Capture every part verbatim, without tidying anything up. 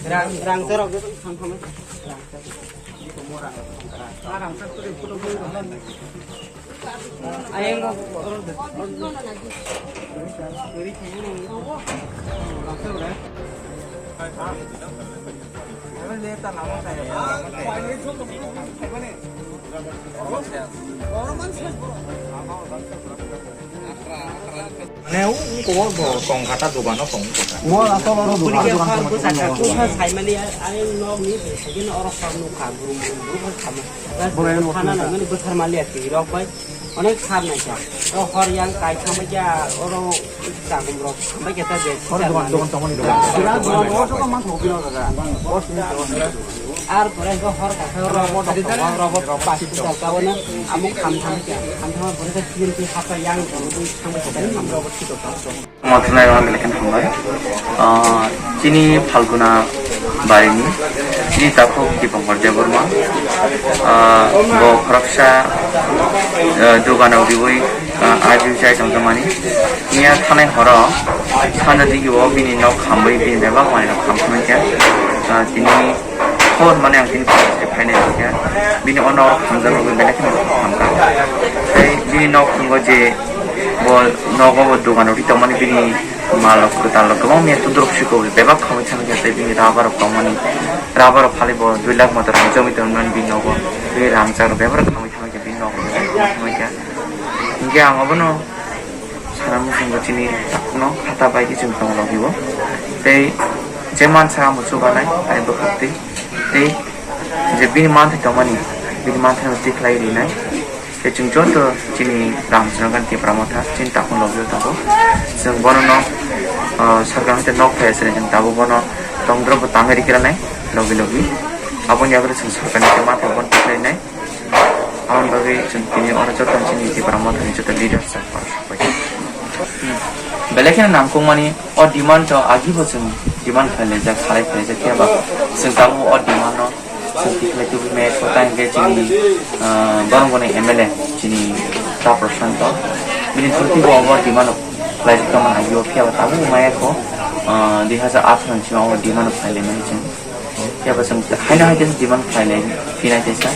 Rang, rang terok. Ayang. Mane, o, o, o, tong kha ta, dogan o tong kha ta. Mo, a, tolo ro dogan, dogan, dogan, dogan. Bwsa saimali, a, a, nok ni, second oro khor nukha, brum, brum, brum, khama. Bwrwi no khana nang mani bwsar mali ati rok bai. Onek sar nai kha. O hor yang kai khama kya, oro chagum rok khama kya ta je. Hor dogan, dogan tong mani dogan. Sira dogan, o dogan man thok bino daga. Ar pore ko hor ka, hor rok, hor rok, hor rok, pas tu ka, ka, wana, amo kham kham kya, kham kham pore ka, sira tu hapa yang, khama kya ta, kham rok, tu ka. Mothlai rok belai kheno hambai. Ah, chini Phalguna barini, chini takhuk Dipankar Debbarma. Ah, bo khoroksa, ah, dogano riwi, ah, ajil chai tongjakmani. Miya thanai horo sanja digi o bini nok hambai, bini bebak manwi rok kham thangkha. Ah, tini Hor mane ang tini phainai khe bini o nok hamjak rok belai kheno khamkha. Tei bini nok tongo je bo nogo bo dogan rok tongmani bini mal rok kwtal rok kwbangma tundrok siko bebak khamwi thangkha tei bini rubber rok tongmani rubber rok phali bo dui lakh motor rang chomwi tongmani bini nogo bini rangchak rok bebak khamwi thangkha bini nok rok khamwi thangkha. Hinkhe ang obono Sana muchungo chini takhukno khata bai khe chwng tong logi o. Tei je mansa amo chubanai, ani bwkhak twi. Tei je bini manthai tongmani, bini manthai no tikhlai rinai. Tei chwng joto chini Ramchandra Gandhi Tipra Motha chini takhuk logi o tongo. Chwng bono no, ah, sarkar haste nok phai aswk chwng tabuk bono tongdrop bo tangwi rikhe ranai logi logi. Aboni yagre chwng sarkar ni manthai bono tikhlai nai. Aboni bagwi chwng tini oro joto chini Tipra Mothani joto leaders rok pai. Belai kheno nangkukmani o demand rok agibo chwng demand khlai laijak, salai khlai laijak, phiya ba chwng tabuk o demand no chwng tikhlai tubui maya kho, tei hwnkhe chini, ah, borok boni M L A chini Ta Prashanto bini thwngtwi bo obo demand rok khlaijak tongmani agio, phiya ba tabuk maya kho, ah, dui hazar atharo ni simi obo demand rok khlai laimani chwng. Phiya ba chwng haino hai khe demand khlai lai phinai teisa.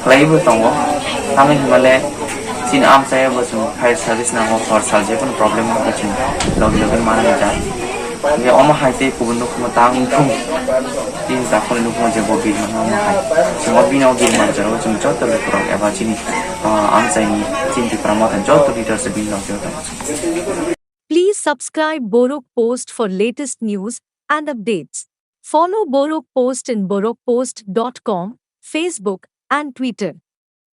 Khlaiwi bo tongo. Tamni hwnba le chini amchai bo chwng fire service nango, hor sal je kono problem wngkha chwng logi logi manwi ja. Hingke omo hai tei kubun nukhumo tang wngthung. Chini takhukni nukhumo je bo birmani omo hai. Chwng o bini o birmani jorao chwng joto lukurok eba chini, ah, amchaini chini Tipra Motha joto leaders bini logio tongo. Please subscribe Borok Post for latest news and updates. Follow Borok Post in borok post dot com, Facebook, and Twitter.